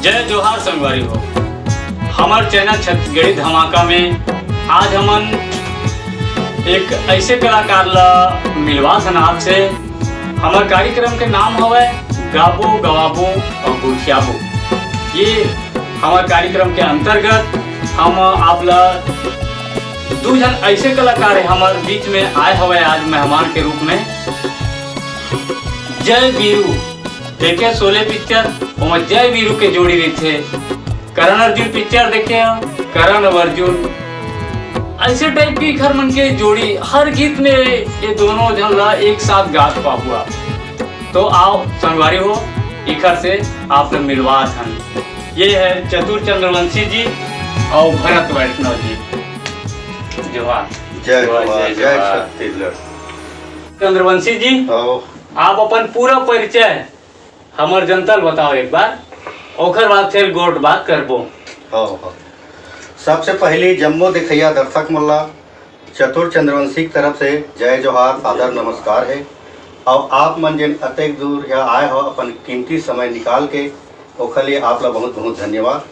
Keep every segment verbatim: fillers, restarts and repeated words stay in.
जय जोहार संगवारी हो, हमर चैनल छत्तीसगढ़ी धमाका में आज हमन एक ऐसे कलाकार ला मिलवात हन आपसे। हमर कार्यक्रम के नाम हवय गाबो गवाबो अउ गोठियाबो। ये हमर कार्यक्रम के अंतर्गत हम आप ला दू झन ऐसे कलाकार हे हमर बीच में आए हवय आज मेहमान के रूप में। जय वीरू, देखे शोले पिक्चर, ओमा जय वीरू के जोड़ी रहिथे। करण अर्जुन पिक्चर देखे हो, करण अउ अर्जुन, ऐसे टाइप के इखर मन के जोड़ी हर गीत में ये दोनों झन ला एक साथ गात पाहू आप। तो आओ संगवारी हो, इखर से आप लोग मिलवात हन। ये है चतुर चंद्रवंशी जी और भरत वैष्णव जी। जोहार। जय जोहार, जोहार, जय जय जोहार। छत्तीसगढ़। चंद्रवंशी जी, आओ। आप अपन पूरा परिचय हमर जनता ल बताओ एक बार, ओकर बाद फिर गोठ बात करबो। हाँ, हाँ। सबसे पहली जम्मो देखइया दर्शक मन ला चतुर चंद्रवंशी की तरफ से जय जोहार, सादर नमस्कार है। और आप मन जिन अतेक दूर यहाँ आए हो अपन कीमती समय निकाल के, ओखर लिए आप ला बहुत बहुत धन्यवाद।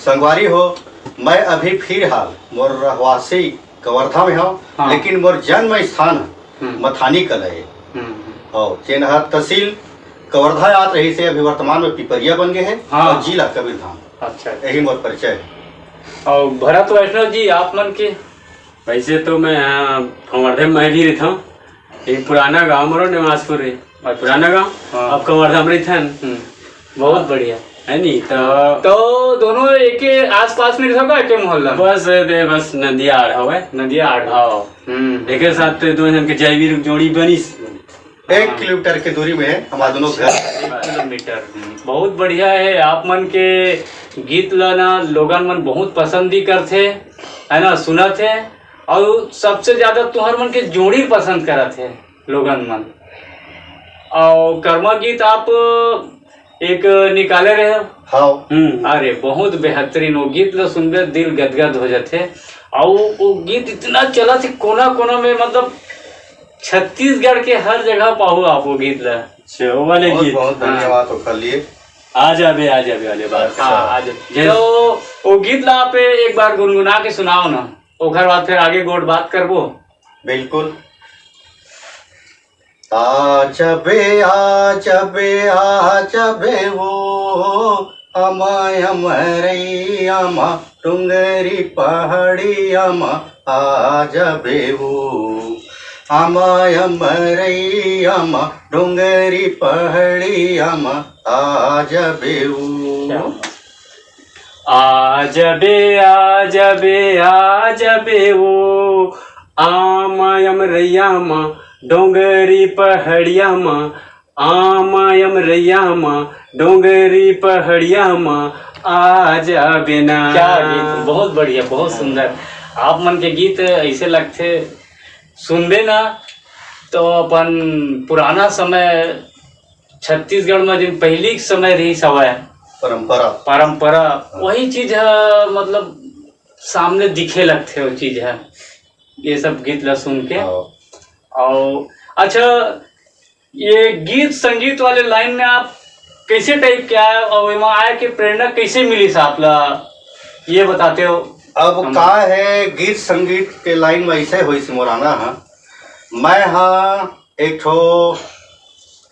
संगवारी हो, मैं अभी फिलहाल मोर रहवासी कवर्धा में हव, हाँ। लेकिन मोर जन्म स्थान हम्म। मथानी कला है। हम्म, हम्म। और जेन हर तहसील कवर्धा आत रहिस हे, अभी वर्तमान में पिपरिया बन गए है हाँ। और जिला कबीरधाम। अच्छा, अच्छा। यही मोर परिचय है। और भरत वैष्णव जी, आप मन के? वैसे तो मैं यहाँ कवर्धा में मैं भी रहता हूँ, ये पुराना गाँव मोरो निवासपुर है, और पुराना गाँव, हाँ। अब कवर्धा में रहथन। हम्म। बहुत बढ़िया। है नी? तो तो दोनों एके आसपास में रहो का, एके मोहल्ला में? बस, दे, बस नदिया आड़ हवे। नदिया आड़। हाँ। हम्म। एके साथ तो दो जन के जय वीरू जोड़ी बनिस। एक हाँ। किलोमीटर के दूरी में है हमारा दोनों घर। एक किलोमीटर। हम्म। बहुत बढ़िया है आप मन के गीत ला ना, लोगन मन बहुत पसंद भी करथे, है ना, सुनत है। और सबसे ज्यादा तुहर मन के जोड़ी पसंद करत है लोगन मन। और कर्मा गीत आप एक निकाले रहे हो। हाँ। हम्म। अरे, बहुत बेहतरीन, वो गीत ला सुनबे, दिल गदगद हो जाथे। और वो गीत इतना चलत हे कोना कोना में, मतलब, छत्तीसगढ़ के हर जगह पाहू आप वो गीत ला। अच्छा, वो वाले बहुत, गीत। बहुत हाँ। धन्यवाद ओकर लिए। आ जाबे, आ जाबे वाले बात। अच्छा। हाँ, आ जाबे। जय तो वो गीत ला आप एक बार गुनगुना के सुनाओ ना, ओकर बाद फिर आगे गोठ बात करबो। बिल्कुल। आ जबे, आ जबे, आ जबे वो, अमा अमरैया मा, डोंगरी पहाड़िया मा, आ जबे वो। अमा अमरैया मा, डोंगरी पहाड़िया मा, आ जबे वो। क्या बात। आ जबे, आ जबे, आ जबे वो, आमा अमरैया मा, डोंगरी पहाड़िया मा, आमा अमरैया मा, डोंगरी पहाड़िया मा, आ जाबे ना। क्या गीत, बहुत बढ़िया, बहुत सुंदर। आप मन के गीत ऐसे लगथे, सुनबे ना तो अपन पुराना समय, छत्तीसगढ़ में जिन पहली समय रही सवय, परंपरा। परंपरा, हाँ। वही चीज है, मतलब सामने दिखे लगथे वो चीज है, ये सब गीत ला सुन के। हाँ। और अच्छा, ये गीत संगीत वाले लाइन में आप कैसे टाइप के आए और वहाँ आए के प्रेरणा कैसे मिली साहब ला, ये बताते हो? अब हम का है, गीत संगीत के लाइन में ऐसे होइस मोर आना है। मैं हाँ एक ठो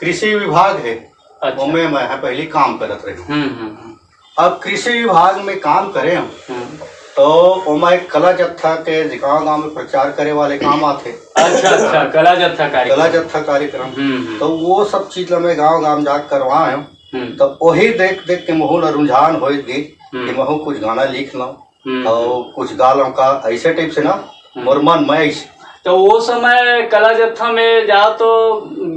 कृषि विभाग है, अच्छा। ओमे मैं हाँ पहली काम करत रहे हूँ। हम्म, हम्म, हम्म। अब कृषि विभाग में काम करे हूँ, हम्म। तो ओमा एक कला जत्था के गांव गांव में प्रचार करे वाले काम आथे। अच्छा, अच्छा, कला जत्था कार्यक्रम। कला जत्था कार्यक्रम। हम्म, हम्म। तो वो सब चीज ला मैं गांव गांव जाके करवाए हूँ। हम्म। तो वही देख देख के महू ला रुझान होइत गे हम्म। कि महू कुछ गाना लिख लूं हम्म। और कुछ गा लूं का, ऐसे टाइप से ना हम्म। मोर मन में ऐसे। तो वो समय कला जत्था में जाओ तो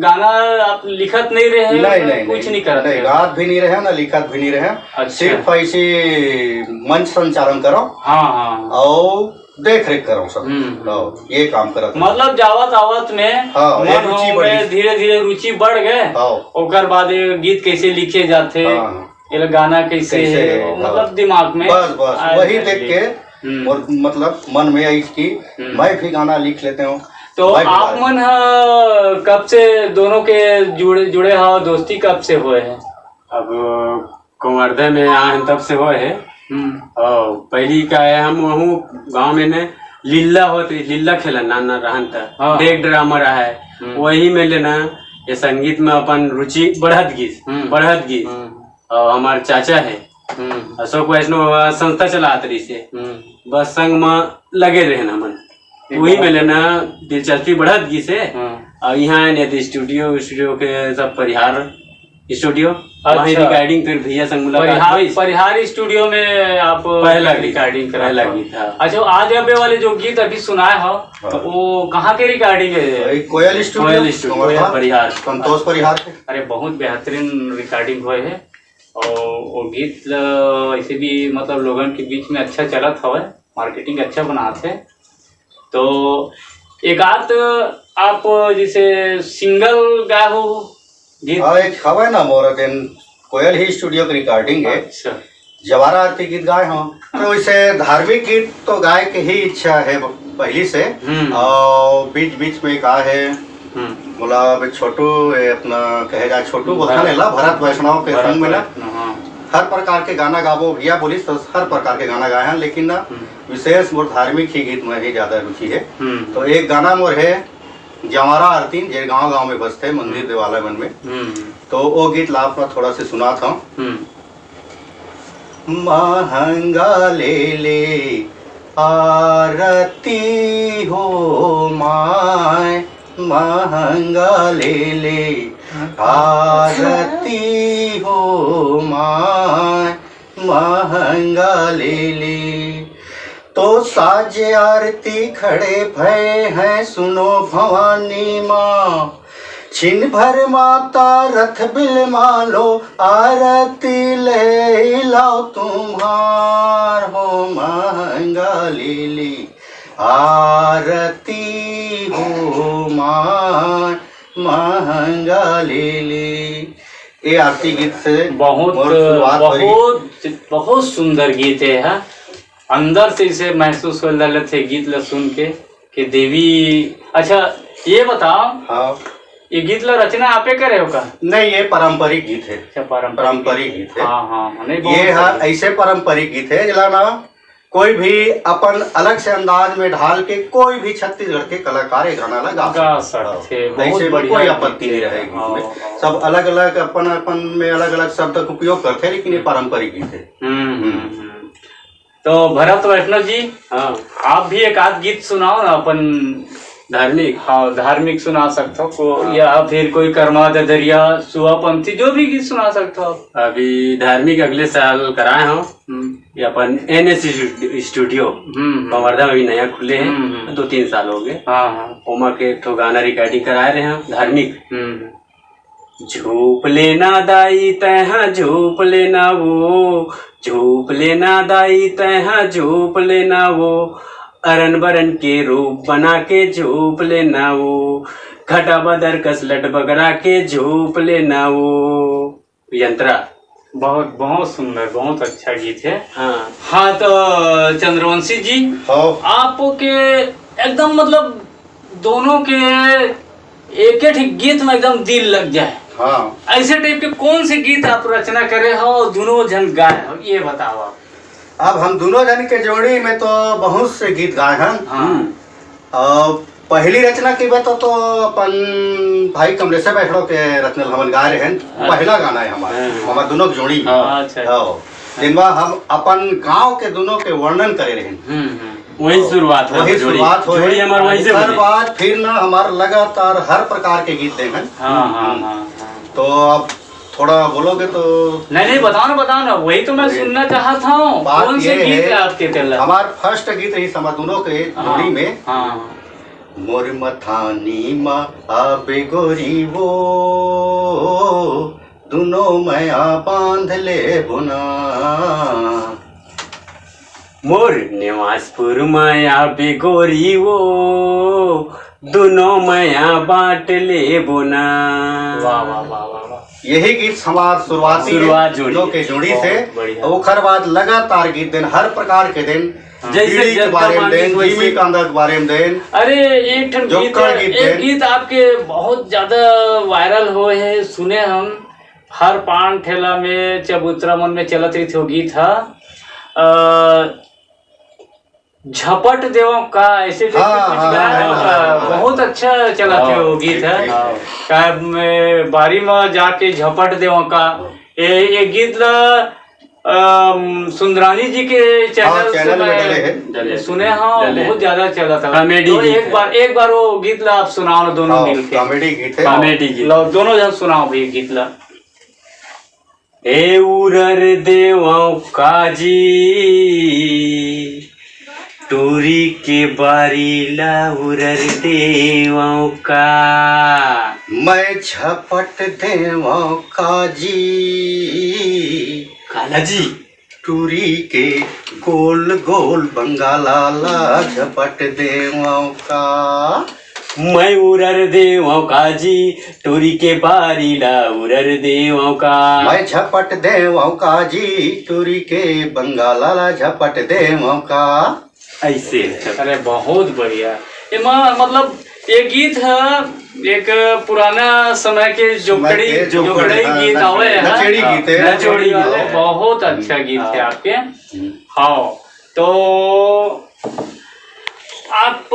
गाना आप लिखत नहीं रहे? नहीं, नहीं, कुछ नहीं, नहीं करत नहीं, रहे? गात भी नहीं रहे ना, लिखत भी नहीं रहे। अच्छा। सिर्फ ऐसे मंच संचालन करो हाँ, हाँ। और देख रेख करो सब। हम्म। और ये काम करत रहे। मतलब जावत आवत में हाँ, ये मन रुचि हो बढ़ी। में धीरे धीरे रुचि बढ़ गए। हाँ। ओकर बाद ये गीत कैसे लिखे जाथे, हाँ। ये गाना कैसे कैसे है, है, मतलब हाँ। दिमाग में बस, बस, आए वही करके। देख के हम्म। और मतलब मन में आई कि हम्म। मैं भी गाना लिख लेते हूँ। तो मैं भी आप गाना मन ह कब से दोनों के जुड़े, जुड़े हो, दोस्ती कब से हुए है? अब कवर्धा में आए हन तब से होए हे। हम्म। और पहली का है, हम वहूँ गाँव में ने लिल्ला होत, लिल्ला खेलन ना, ना रहन त हाँ। डेग ड्रामर आहे। हम्म। वही में लेना ये संगीत में अपन रुचि बढ़त गिस, हम्म। बढ़त गिस। हम्म। और हमार चाचा है हम्म। अशोक वैष्णव, वह संस्था चलात रहिस हे। हम्म। बस संग में लगे रहन हमन। ये वही बहुत में लेना दिलचस्पी बढ़त गिस हे। हम्म। और यहाँ आए ने तो स्टूडियो, स्टूडियो के सब परिहार, स्टूडियो, वहीं अच्छा। रिकॉर्डिंग, फिर भैया संग मुलाकात परिहार, होइस। परिहार स्टूडियो में आप पहला गीत, रिकॉर्डिंग करा पहला था। गीत, हाँ। अच्छा, आज अबे वाले जो गीत अभी सुनाए हो, हाँ। तो वो कहाँ के रिकॉर्डिंग है? वही कोयल स्टूडियो, कोयल स्टूडियो, कवर्धा, परिहार। संतोष परिहार के। अरे, बहुत बेहतरीन रिकॉर्डिंग होए है। और वो गीत ल-, वैसे भी मतलब लोगन के बीच में अच्छा चलत हवय, मार्केटिंग अच्छा बनात है। तो एक आध आप जैसे सिंगल गाए हो गीत? हाँ, एक हवय ना मोर, अगेन कोयल ही स्टूडियो के रिकॉर्डिंग है। अच्छा। जवारा आरती गीत गाए हो, तो इसे धार्मिक गीत तो गाए के ही इच्छा है पहली से। हम्म। और बीच बीच में का है, हम्म। बोला अब छोटू, ये अपना कहे जाए छोटू बोलता भरत। नहीं ला, भरत वैष्णव के भरत संग में ना वैष्णव, हाँ। हर प्रकार के गाना गाबो भैया बोलिस, तो हर प्रकार के गाना गाए हैं, लेकिन ना हम्म। विशेष मोर धार्मिक ही गीत में ही ज्यादा रुचि है। हम्म। तो एक गाना मोर है जवारा आरती, जे गांव गांव में बजथे मंदिर हम्म। देवालय मन में, हम्म। तो वो गीत ला आप थोड़ा से सुनात हूँ। हम्म। महंगा ले ले आरती हो माय, महंगा ले ले आरती हो माय, महंगा ले ले। तो साजे आरती खड़े भय हैं, सुनो भवानी माँ। छिन भर माता रथ बिलमालो, आरती ले लाओ तुम्हार हो महंगा ले ले, आरती हो माँ महंगा ले ले। ये आरती गीत से बहुत, मोर शुरुआत होई। बहुत, बहुत सुंदर गीत है, हाँ। अंदर से इसे महसूस हो ललत है गीत ला सुन के कि देवी। अच्छा, ये बताओ, हाँ। ये गीत ला रचना आपे करे हो का? नहीं, ये पारंपरिक गीत है। अच्छा, पारंपरिक पारंपरिक गीत। गीत है। हाँ, हाँ, हाँ, नहीं, बहुत ये है, बढ़िया। ऐसे पारंपरिक गीत है, जेला ना कोई भी अपन अलग से अंदाज में ढाल के कोई भी छत्तीसगढ़ के कलाकार ये गाना ला गा गा सकथे। सकथे। हाँ। बहुत ऐसे में बढ़िया कोई गीत आपत्ति नहीं है। रहेगी हाँ, इसमें। हाँ। सब अलग-अलग अपन, अपन में अलग-अलग शब्द का उपयोग करथे, लेकिन ये पारंपरिक गीत है। हम्म, हम्म, हम्म। हम्म। तो भरत वैष्णव जी, हाँ। आप भी एक आध गीत सुनाओ ना अपन। धार्मिक? हाँ, धार्मिक सुना सकते हो को, हाँ। या फिर कोई कर्मा ददरिया, सुआ पंथी, जो भी गीत सुना सकते हो आप। अभी धार्मिक अगले साल कराए हो। हम्म। ये अपन एन एस स्टूडियो, हम्म, हम्म। कवर्धा में भी नया खुले है, हम्म, हम्म। दो तीन साल हो गए। हाँ, हाँ। ओमा के एक ठो गाना रिकॉर्डिंग कराए रहे हैं, धार्मिक। हम्म। झूप लेना दाई तैहा झूप लेना वो, झूप लेना दाई तैहा झूप लेना वो, अरन बरन के रूप बना के झूप लेना वो, घटा बदर कस लट बगरा के झूप लेना वो। यंत्रा। बहुत, बहुत सुंदर, बहुत अच्छा गीत है। हाँ। हाँ, तो चंद्रवंशी जी, हाँ। आपके एकदम मतलब दोनों के एक एक गीत में एकदम दिल लग जाए। हाँ। ऐसे टाइप के कौन से गीत आप रचना करे हो और दोनों जन गाए हो, ये बताओ आप। अब हम दोनों जन के जोड़ी में तो बहुत से गीत गाए हैं। हाँ। हम्म। और पहली रचना की बात तो, तो अपन भाई कमलेश बैठड़ो के रचना हमन गाए रहे हैं। हाँ। पहला गाना है हमारा, हाँ। हमारे दोनों की जोड़ी में। हाँ, अच्छा। हाँ। जिनमें हम अपन गांव के दोनों के वर्णन करे रहे हैं। हम्म, हम्म। वही शुरुआत है वही जोड़ी। शुरुआत हो जोड़ी है। हमार वहीं से हर बने। बार फिर ना हमार लगातार हर प्रकार के गीत देंगे। हाँ, हाँ, हम्म। हाँ, हाँ। तो अब थोड़ा बोलोगे तो। नहीं, नहीं, बताओ ना, बताओ ना, वही तो मैं वही। सुनना चाहता हूँ। बात कौन से ये गीत है, है आपके तेला? हमार फर्स्ट गीत रही हमार दोनों के हाँ, जोड़ी में। हाँ। मोर मथानी मा आबे गोरी वो, दुनो मया बांध ले बुना। मोर निवासपुर मया बेगोरी वो, दुनो मया बांट ले बोना। वाह, वाह, वाह, वाह, वाह। यही गीत हमार शुरुआती शुरुआत है, जोड़ी दोनों है। के जोड़ी बहुत से। बढ़िया। ओखर बाद लगातार गीत देन, हर प्रकार के देन, हाँ। जैसे बीड़ी के जब बारे में मांगी देन, वैसे। जीमी कांदा के बारे में देन। अरे, एक ठन गीत जोकर है, गीत एक देन। गीत आपके बहुत ज्यादा वायरल होए है, सुने हम, हर पान ठेला में, चबूतरा मन में चलत रहिथे वो गीत ह। अ, झपट देवं का, ऐसे करके हाँ, कुछ हाँ, गाना हाँ, था। हाँ। बहुत अच्छा चलत हे हाँ, वो गीत ठीक, ह। ठीक। हाँ। का मैं बारी में जाके झपट देवं का, ये, ये गीत ला, अम, सुंदरानी जी के हाँ, चैनल से चैनल में मैं डले हे। डले। सुने, हाँ, डले। बहुत ज्यादा चलत हे। कॉमेडी तो गीत एक है। बार, एक बार वो गीत ला आप सुनाओ ना, दोनों हाँ, मिलके। कॉमेडी गीत है। कॉमेडी गीत। लो, दोनों जन सुनाओ भाई गीत ला। ए उरर देवं काजी, टूरी के बारी ला उरर देवं का। मैं झपट देवं काजी। काला जी। टूरी के गोल गोल बंगाला ला झपट देवं का। मैं उरर देवं काजी, टूरी के बारी ला उरर देवं का। मैं झपट देवं काजी, टूरी के बंगाला ला झपट देवं का। ऐसे। अरे, बहुत बढ़िया। एमा, मतलब, ये गीत ह एक पुराना समय के समय जोकड़ी, के जोकड़ी, जोकड़ी हाँ, गीत आवे है। नचेड़ी गीत है। नचेड़ी वाले, बहुत अच्छा गीत है हाँ। आपके। हम्म। हाँ, तो आप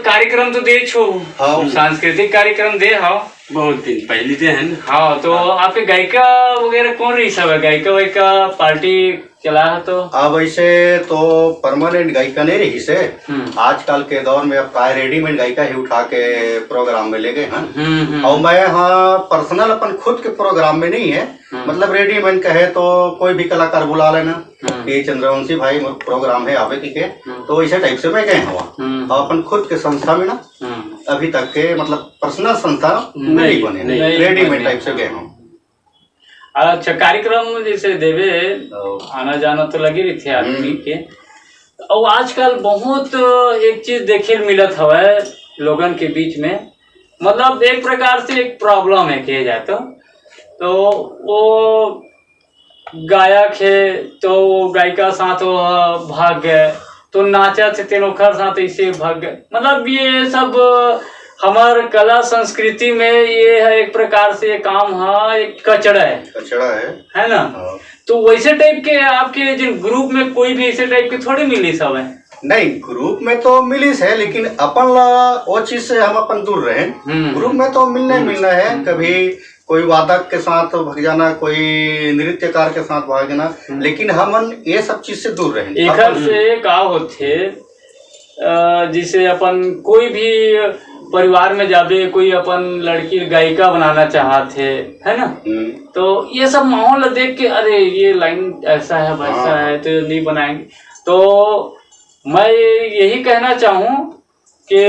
कार्यक्रम तो दे छो, हाँ। सांस्कृतिक कार्यक्रम दे, हाँ। बहुत दिन पहले दे है ना। हाँ, तो हाँ। आपके गायिका वगैरह कौन रही सब है? गायिका वायिका पार्टी चला है तो? अब ऐसे तो परमानेंट गायिका नहीं रही से। हम्म। आजकल के दौर में अब का है, रेडीमेड गायिका ही उठा के प्रोग्राम में ले गए हैं। हम्म, हम्म। और मैं हाँ पर्सनल अपन खुद के प्रोग्राम में नहीं है, हम्म। मतलब रेडीमेड कहे तो कोई भी कलाकार बुला लेना। हम्म। ये चंद्रवंशी भाई मोर प्रोग्राम है आवे की के, हम्म। तो इसे टाइप से मैं गए हूँ। हम्म। और अपन खुद के संस्था में ना हम्म। अभी तक के मतलब पर्सनल संस्था नहीं नहीं, बने, नहीं रेडीमेड बने। टाइप से गए हूँ। अच्छा, कार्यक्रम जैसे देवे, तो आना जाना तो लगे रहिथे आदमी हम्म। के। और आजकल बहुत एक चीज देखे ल मिलत हवय लोगन के बीच में, मतलब एक प्रकार से एक प्रॉब्लम है कहे जाए तो। तो वो गायक है तो वो गायिका साथ वो भाग गए, तो नाचत हे तेन ओखर साथ ऐसे भाग गए। मतलब ये सब हमर कला संस्कृति में ये है एक प्रकार से ये काम है, एक कचड़ा है, कचड़ा है। है ना? हाँ। तो वैसे टाइप के आपके जिन ग्रुप में कोई भी ऐसे टाइप के थोड़े मिलिस हवय। नहीं, ग्रुप में तो मिलिस है, लेकिन अपन ला वो चीज से हम अपन दूर रहे। हम्म। ग्रुप में तो मिलना ही हम्म। मिलना है। हम्म। कभी कोई वादक के साथ भाग जाना, कोई नृत्यकार के साथ भाग जाना, हम्म। लेकिन हमन ये सब चीज से दूर रहे। एकर अपन से का होथे, अ, जैसे अपन कोई भी परिवार में जाबे, कोई अपन लड़की गायिका बनाना चाहत हे, है ना? हम्म। तो ये सब माहौल देख के, "अरे, ये लाइन ऐसा है, वैसा हाँ। है, तो नहीं बनाएंगे।" तो मैं यही कहना चाहूँ कि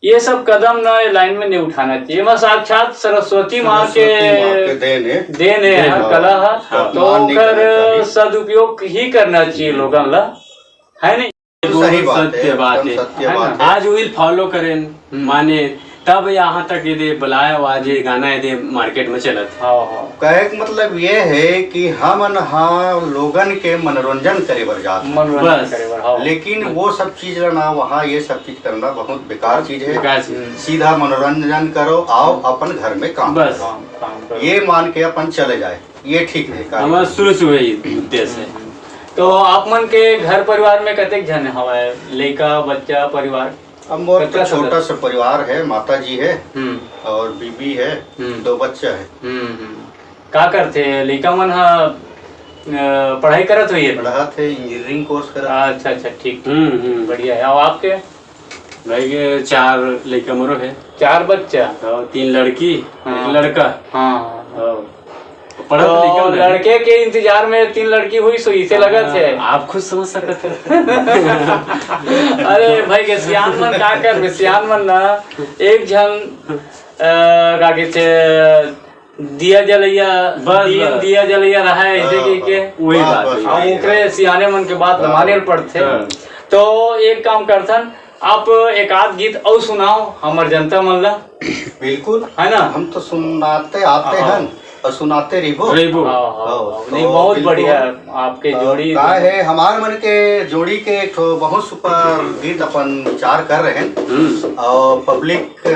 ये सब कदम ना ये लाइन में नहीं उठाना चाहिए। एमा साक्षात सरस्वती माँ के सरस्वती माँ के देन है। देन है, देन हर है। कला है। हाँ। तो अपमान नहीं ओकर करना चाहिए। सदुपयोग ही करना चाहिए लोगन ला, है नहीं? बिल्कुल सही बात है, सत्य बात एकदम है। सत्य है बात ना? है। आज उही फॉलो करेन, हम्म। माने तब यहाँ तक ये दे बुलाया हुआ, आज ये गाना ये दे मार्केट में चलत। हाँ, हाँ। कहे के मतलब ये है कि हमन हा लोगन के मनोरंजन करे बर जात हन। मनोरंजन बस। करे बर, हाँ। लेकिन वो सब चीज ला ना, वहाँ ये सब चीज करना बहुत बेकार चीज है। बेकार चीज। सीधा मनोरंजन करो, आओ अपन घर में काम बस। करो। काम, काम करो। ये मान के अपन चले जाए, ये ठीक है काम। हमारा शुरू से वही उद्देश्य है। तो आप मन के घर परिवार में कतेक झन हवय? लइका, बच्चा, परिवार? अब मोर तो कतका छोटा सदस्य? सा परिवार है, माता जी है हम्म। और बीबी है, हम्म। दो बच्चा है। हम्म, हम्म। का करथे लइका मन ह? अ, पढ़ाई करत होही अभी? पढ़त हे, इंजीनियरिंग कोर्स करत हे। अच्छा, अच्छा, ठीक, ठीक। हम्म, हम्म। बढ़िया है। और आपके? भाई के चार लइका मोरो है। चार बच्चा? और तीन लड़की, हाँ। एक लड़का। हाँ। और पढ़त तो लइका मन है। लड़के के इंतजार में तीन लड़की होइस होही, इसे लगत है। हाँ, आप खुद समझ सकत है। अरे भाई के सियान मन का करबे, सियान मन ना एक झन, अ, का कहिथे, दिया जलैया, बस, दीन बस। दिया जलैया रहा है, ऐसे हाँ, कहिके। बस, वही बात बस, है। हम ओकरे सियाने मन के बात हाँ। माने ल पड़थे। हाँ। तो एक काम करथन, आप एक आध गीत अउ सुनाओ, हमर जनता मन ला। बिल्कुल। है ना? हम तो सुनाते आते हाँ। हैं। अउ सुनाते रहिबो। रहिबो। हाँ, हाँ, हाँ। नहीं, तो बहुत बिल्कुल। बढ़िया आपके जोड़ी। का है, हमार मन के जोड़ी के एक ठो बहुत सुपर गीत अपन विचार कर रहे हैं। हम्म। और पब्लिक, अ,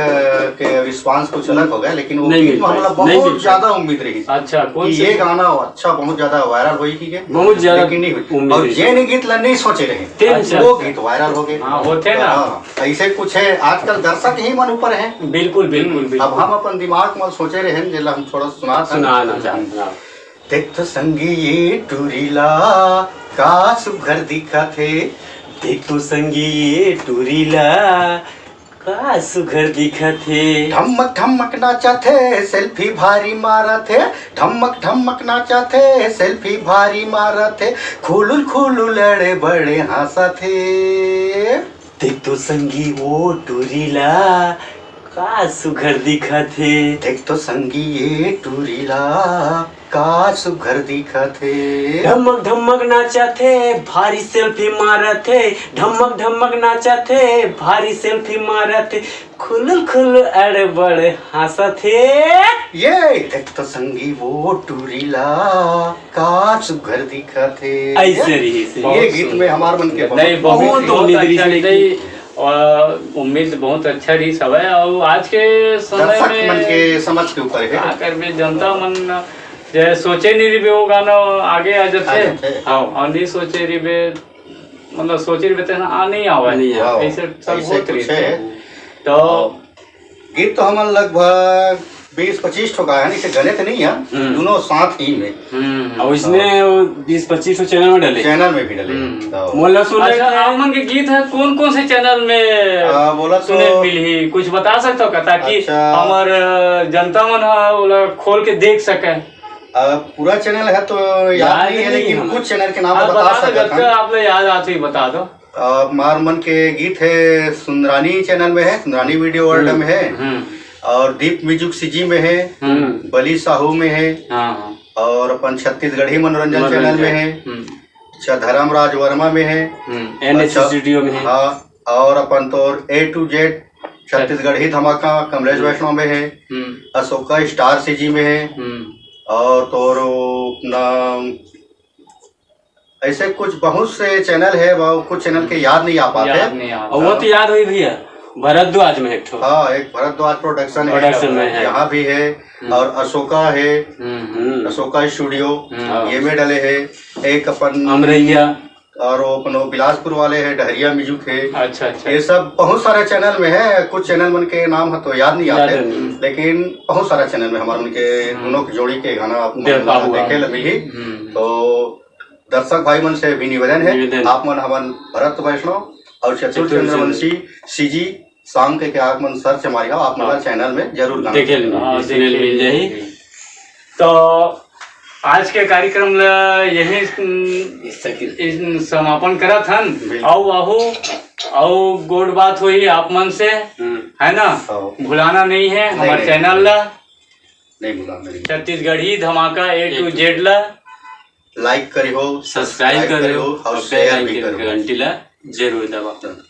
के रिस्पांस कुछ अलग हो गया, लेकिन वो नहीं गीत मिल में हमला पाई, नहीं बहुत मिल पाई। ज्यादा उम्मीद रही। अच्छा, कौन कि से? ये गाना अच्छा, बहुत ज्यादा वायरल होई कि के? बहुत ज्यादा लेकिन नहीं हुई। उम्मीद और रही। जेन गीत ला नहीं सोचे रहे, तेन अच्छा, वो अच्छा। गीत वायरल हो गए। हाँ, होते ना। हाँ, ऐसे कुछ है, आजकल दर्शक ही मन ऊपर है। बिल्कुल, बिल्कुल, बिल्कुल। अब हम अपन दिमाग में सोचे रहे, जेला हम थोड़ा सुना था। सुना ना, जा, सुना। देख तो संगी ये टूरी ला, का सुघर दिखत हे। देख तो संगी ये टूरी ला, का सुघर दिखत हे। ढमक ढमक नाचत हे, सेल्फी भारी मारत हे। ढमक ढमक नाचत हे, सेल्फी भारी मारत हे। खुलुल खुलुल अड़े बड़े हाँसत हे। देख तो संगी वो टूरी ला, का सुघर दिखत हे। देख तो संगी ये टूरी ला, का सुघर दिखत हे। ढमक ढमक नाचत हे, भारी सेल्फी मारत हे। ढमक ढमक नाचत हे, भारी सेल्फी मारत हे। खुलुल खुलुल अड़बड़ हाँसत हे। ये देख तो संगी वो टूरी ला, का सुघर दिखत हे। ऐसे रही, ऐसे। ये बहुत गीत में सुंदर। हमार मन के नहीं, बहुत बहुत उम्मीद उम्मीद रही रही थी। नहीं, और उम्मीद बहुत अच्छा रही सब है। और आज के समय दर्शक में मन के समझ के ऊपर है। का करबे, जनता मन जे सोचे नहीं रहिबे, वो गाना आगे आ जाते। आ जाते। हाँ। और नहीं सोचे रहिबे, मतलब सोचे रहिबे, तेना आ नहीं आवे। नहीं आवे। ऐसे सब ऐसे होत कुछ रहिथे। है। तो गीत तो हमन लगभग बीस पच्चीस ठो गाए हन, इसे गने तो नहीं है, हम्म। दोनों साथ ही में। हम्म। और इसमें वो बीस पच्चीस ठो चैनल में डले। चैनल में भी डले। हम्म। तो मोला सुने अच्छा, के आप मन के गीत है कौन कौन से चैनल में आ, बोला तो सुने मिलही, कुछ बता सकते हो का, ताकि अच्छा। हमर, अ, जनता मन ह ओला खोल के देख सके? अ, पूरा चैनल है तो याद याद नहीं है, नहीं लेकिन हमें। कुछ चैनल के नाम हाँ, बता बता दो, सकत जब हन। तक आप लोग याद आते ही बता दो। अ, मार मन के गीत है, सुंदरानी चैनल में है, सुंदरानी वीडियो वर्ल्ड हम्म, में है, हम्म। और दीप म्यूजिक सीजी में है, हम्म। बली साहू में है, हाँ, हाँ। और अपन छत्तीसगढ़ी मनोरंजन मनोरंजन। चैनल में है, हम्म। अच्छा, धर्मराज वर्मा में है, हम्म, एन एस अच्छा, स्टूडियो में है। हाँ, और अपन तोर ए टू जेड छत्तीसगढ़ी धमाका कमलेश हम्म। वैष्णव में है, हम्म। अशोका स्टार सीजी में है, हम्म। और तोर अपना ऐसे कुछ बहुत से चैनल है, वो कुछ चैनल के याद नहीं आ पाते। याद नहीं आता। और वो तो याद हुई भैया, भरद्वाज में एक ठो। हाँ, एक भरद्वाज प्रोडक्शन है, प्रोडक्शन में है। यहाँ भी है, हम्म। और अशोका है, हम्म, हम्म। अशोका स्टूडियो, हम्म। ये में डले है, एक अपन अमरैया। और वो अपन वो बिलासपुर वाले है, डहरिया म्यूजिक है। अच्छा, अच्छा। ये सब बहुत सारे चैनल में है, कुछ चैनल मन के नाम है तो याद नहीं याद आते, नहीं। लेकिन बहुत सारा चैनल में हमारे मन के हम्म। दोनों की जोड़ी के गाना आप देख मन पाबो देखे आप। ल मिली। हम्म। तो दर्शक भाई मन से भी निवेदन है, निवेदन। आप मन हमन भरत वैष्णव और चतुर चतुर चंद्रवंशी चंद्र। सीजी सांग के, के आप मन सर्च मारिहा, आप मन हाँ। चैनल में जरूर गाना देखे ल मिली, हाँ, सुने ल देखे मिल जाही। तो आज के कार्यक्रम ल यही, उम, इस तक। इस समापन करत हन। बिल्कुल। अउ आहू, अउ गोठ बात होही आप मन से, हम्म। है ना? हाँ। भुलाना नहीं है नहीं, हमारे नहीं। चैनल ला। नहीं भुलाना नहीं। छत्तीसगढ़ी धमाका ए टू जेड ला। लाइक करिहो, सब्सक्राइब सब्सक्राइब करिहो करिहो और और शेयर बेल भी आइकन करिहो। घंटी ला जरूर दबाओ।